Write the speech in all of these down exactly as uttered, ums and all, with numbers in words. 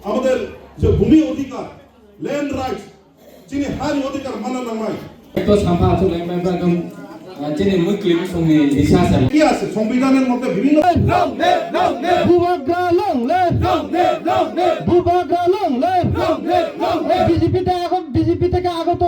আমাদের যে ভূমি অধিকার, ল্যান্ড রাইটস, চিনি হারি অধিকার মানা নামাই। Ekto sampha aswk lai maya bwrang, ah, chini mui kwlwi bwswngni lisa se. Ki ase সংবিধানের মধ্যে বিভিন্ন Bubagra long live! Bubagra long live! BJP থেকে আগত, বিজেপি থেকে আগত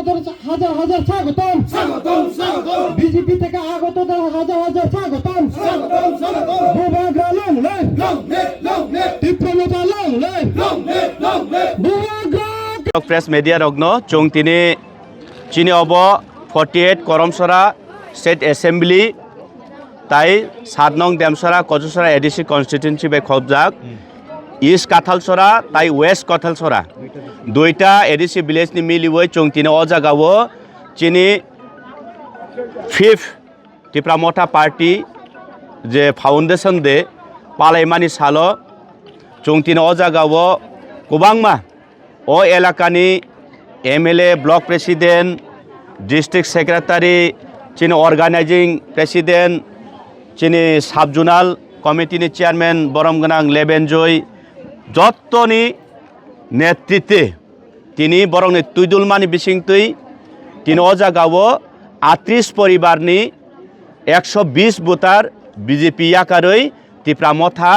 হাজার হাজার স্বাগতম। স্বাগতম, স্বাগতম। বিজেপি থেকে আগত হাজার হাজার স্বাগতম। স্বাগতম, স্বাগতম। Bubagra long live! Long live, long live! Tipra Motha long live! Long live, long live! Bubagra Press media rokno chwng tini chini obo forty eight Koromsora State Assembly tai sat nong Demsora Kochusora A D C constituency bai khobjak East Kathalsora tai West Kathalsora duita A D C village ni miliwi chwng tini o jaga o chini fifth Tipra Motha Party je foundation day palaimani salo chwng tini o jaga o kwbangma o elakani M L A, block president, district secretary, chini organizing president, chini sub zonal committee ni chairman borom gwnang Lebenjoy, jottoni netritwe tini borokni twidulmani bisingtwi tini o jaga o atris poribarni ekso bis voter B J P yakarwi Tipra Motha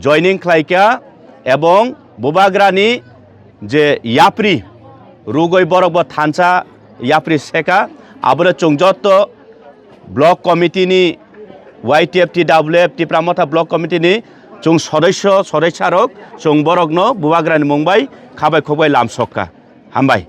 joining khlaikha, ebong Bubagrani je yapri rugwi borok bo thansa yapri seka, abono chwng jotto block committee ni Y T F T W F Tipra Motha block committee ni chwng sodosyo sodosya rok chwng borokno Bubagrani mung bai khabai khokbai lamsokha. Hambai.